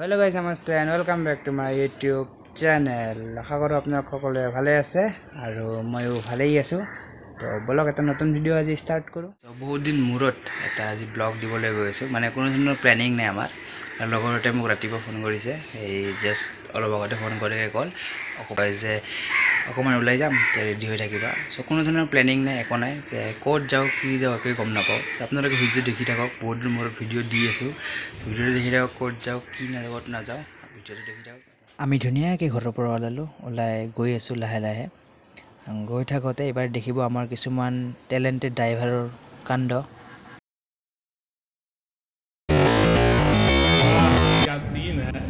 Hello' guys, namaste and welcome back to my YouTube channel. আশা কৰোঁ আপোনালোক সকলোৱে ভালে আছে আৰু ময়ো ভালেই আছোঁ। তো ব'লক, এটা নতুন ভিডিঅ' আজি ষ্টাৰ্ট কৰোঁ। তো বহুত দিন মূৰত এটা আজি ব্লগ দিবলৈ গৈ আছোঁ। মানে কোনো ধৰণৰ প্লেনিং নাই আমাৰ। আৰু লগৰতে মোক ৰাতিপুৱা ফোন কৰিছে, এই জাষ্ট অলপ আগতে ফোন কৰি ক'ল কয় যে অকণমান ওলাই যাম, ৰেডি হৈ থাকিবা। চ' কোনো ধৰণৰ প্লেনিং নাই, একো নাই, যে ক'ত যাওঁ, কি যাওঁ, একোৱে গম নাপাওঁ। চ' আপোনালোকে ভিডিঅ' দেখি থাকক। বহুত দিন মূৰত ভিডিঅ' দি আছোঁ। ভিডিঅ'টো দেখি থাকক, ক'ত যাওঁ, কি নাযাওঁ, ক'ত নাযাওঁ, ভিডিঅ'টো দেখি থাকক। আমি ধুনীয়াকৈ ঘৰৰ পৰা ওলালোঁ, ওলাই গৈ আছোঁ লাহে লাহে। গৈ থাকোঁতে এইবাৰ দেখিব আমাৰ কিছুমান টেলেণ্টেড ড্ৰাইভাৰৰ কাণ্ড। क्या सीन है!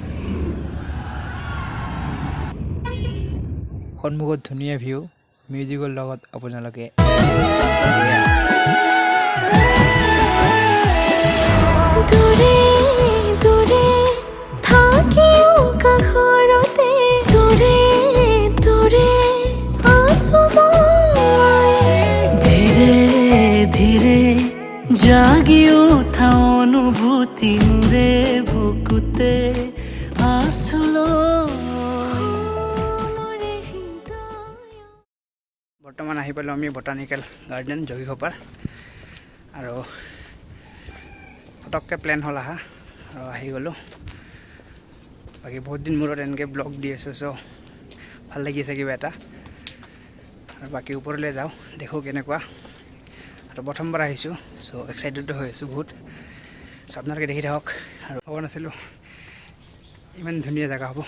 সন্মুখত ধুনীয়া ভিউ, মিউজিকৰ লগত আপোনালোকে। দূৰে দূৰে থাকিও কাষৰতে, দূৰে দূৰে আছো মই। ধীৰে ধীৰে জাগি উঠা অনুভূতি মোৰে বুকুতে আছলো। মোৰে হৃদয়। বৰ্তমান আহি পালোঁ আমি বটানিকেল গাৰ্ডেন, যোগীঘোপাৰ। আৰু পটককৈ প্লেন হ'ল আহা আৰু আহি গ'লোঁ। বাকী বহুত দিন মূৰত এনেকৈ ব্লগ দি আছোঁ, চ' ভাল লাগি আছে কিবা এটা। আৰু বাকী ওপৰলৈ যাওঁ, দেখোঁ কেনেকুৱা। আৰু প্ৰথমবাৰ আহিছোঁ, চ' এক্সাইটেডো হৈ আছোঁ বহুত। চ' আপোনালোকে দেখি থাকক। আৰু ভবা নাছিলোঁ ইমান ধুনীয়া জেগা হ'ব,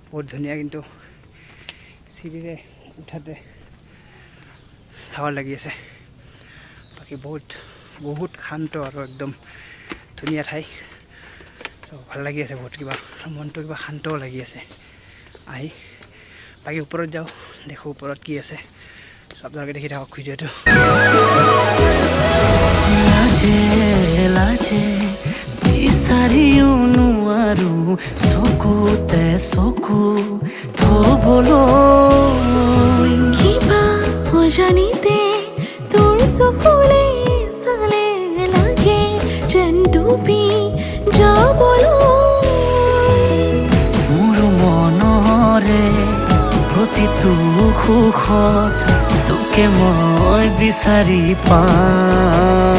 বহুত ধুনীয়া। কিন্তু চিৰিৰে উঠাতে ভাগৰ লাগি আছে। বাকী বহুত বহুত শান্ত আৰু একদম ধুনীয়া ঠাই। চ' ভাল লাগি আছে বহুত কিবা, আৰু মনটো কিবা শান্তও লাগি আছে আহি। বাকী ওপৰত যাওঁ, দেখোঁ ওপৰত কি আছে। চ' আপোনালোকে দেখি থাকক ভিডিঅ'টো। লাজে লাজে বিচাৰিও নোৱাৰো চকুতে চকু থবলৈ। কিবা অজানিতে তোৰ চকুলে চালে লাগে যেন ডুবি যাবলৈ। মোৰ মনৰে প্ৰতিটো সুখত তোকে মই বিচাৰি পাওঁ।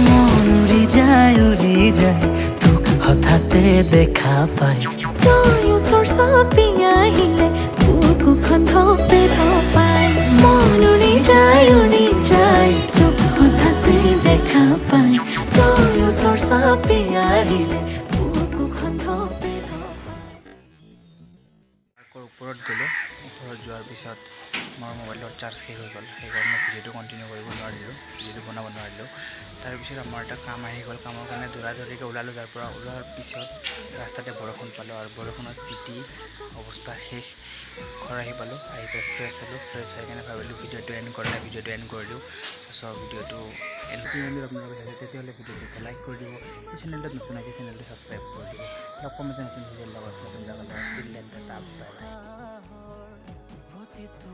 মন উৰি যায়, উৰি যায় তোক হঠাতে দেখা পাই। তই ওচৰ চাপি আহিলে বুকুখন ধপে ধপাই। মন উৰি যায়, উৰি যায় তোক হঠাতে দেখা পাই। তই ওচৰ চাপি আহিলে বুকুখন ধপে ধপাই। পাৰ্কৰ ওপৰত গ'লোঁ। ওপৰত যোৱাৰ পিছত মোৰ মোবাইলৰ চাৰ্জ শেষ হৈ গ'ল, সেইকাৰণে ভিডিঅ'টো কণ্টিনিউ কৰিব নোৱাৰিলোঁ, ভিডিঅ'টো বনাব নোৱাৰিলোঁ। তাৰপিছত আমাৰ এটা কাম আহি গ'ল। কামৰ কাৰণে দৌৰা দৌৰিকৈ ওলালোঁ। তাৰ পৰা ওলোৱাৰ পিছত ৰাস্তাতে বৰষুণ পালোঁ আৰু বৰষুণত তিতি অৱস্থা শেষ। ঘৰ আহি পালোঁ। আহি পেলাই ফ্ৰেছ হ'লোঁ। ফ্ৰেছ হৈ কিনে ভাবিলোঁ ভিডিঅ'টো এণ্ড কৰা নাই, ভিডিঅ'টো এণ্ড কৰি দিওঁ। চ' ভিডিঅ'টো এণ্ড কিমান আপোনালোকে চাইছে, তেতিয়াহ'লে ভিডিঅ'টো লাইক কৰি দিব। এই চেনেলটোত নতুন আহিছে, চেনেলটো ছাবস্ক্ৰাইব কৰি দিব। লগ পাম এটা নতুন ভিডিঅ'ৰ লগত, নতুন জেগাৰ লগত। Till then, tata, bye bye. প্ৰতিটো